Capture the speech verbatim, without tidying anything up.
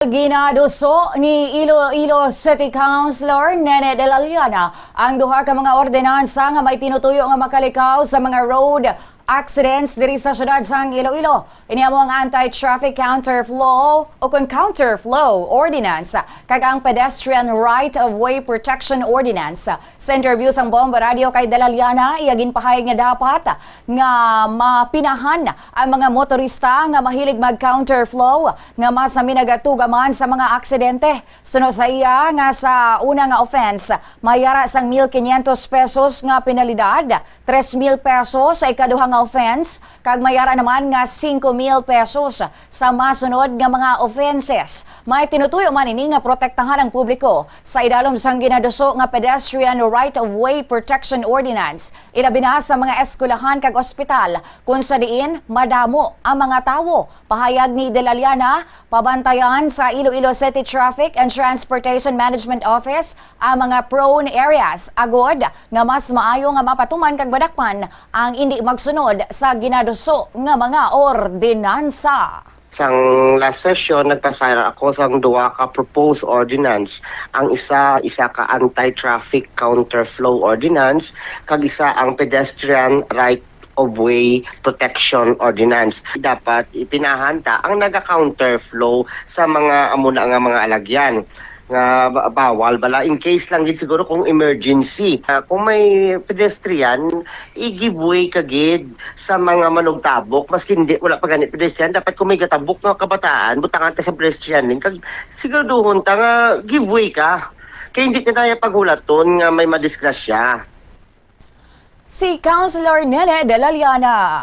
Ginaduso ni Iloilo City Councilor Nene de la Llana ang duha ka mga ordinansa nga may tinutuyo nga makalikaw sa mga road accidents diri sa siyudad sang Iloilo. Ini amo ang Anti-Traffic Counterflow o kon Counterflow Ordinance kag ang Pedestrian Right of Way Protection Ordinance. Sa interview sang Bomba Radio kay de la Llana, iya ginpahayag nga dapat nga mapinahan ang mga motorista nga mahilig mag-counterflow nga mas naminagatuga man sa mga aksidente. Suno sa iya nga sa una nga offense, mayara sang mil quinientos pesos nga penalidad, tres mil pesos sa ikaduha nga offense, kag mayara naman nga singko mil pesos sa masunod nga mga offenses. May tinutuyo man ini nga protektahan ang publiko sa idalom sang ginaduso nga Pedestrian Right of Way Protection Ordinance, ilabi na sa mga eskwelahan kag ospital, kung sa diin madamo ang mga tawo. Pahayag ni De la Llana, pabantayan sa Iloilo City Traffic and Transportation Management Office ang mga prone areas, agod nga mas maayo nga mapatuman kag madakpan ang indi magsunod sa ginaduso nga mga ordinansa. Sang last session, nagpasara ako sang duha ka proposed ordinance. Ang isa, isa ka anti-traffic counterflow ordinance, kag isa ang pedestrian right of way protection ordinance. Dapat ipinahan ta ang naga-counterflow sa mga amo na nga mga alagyan nga ba- bawal bala in case lang gid siguro kung emergency. Ah, kung may pedestrian, i-give way ka gid sa mga manugtabok, maski hindi, wala pa gani pedestrian. Dapat kung may gatabok nga kabataan, butangan ta sa pedestrian lane kag siguraduhon ta nga give way ka, kay hindi ka naya paghulaton nga may madisgrasya. Si Councilor Nene de la Llana.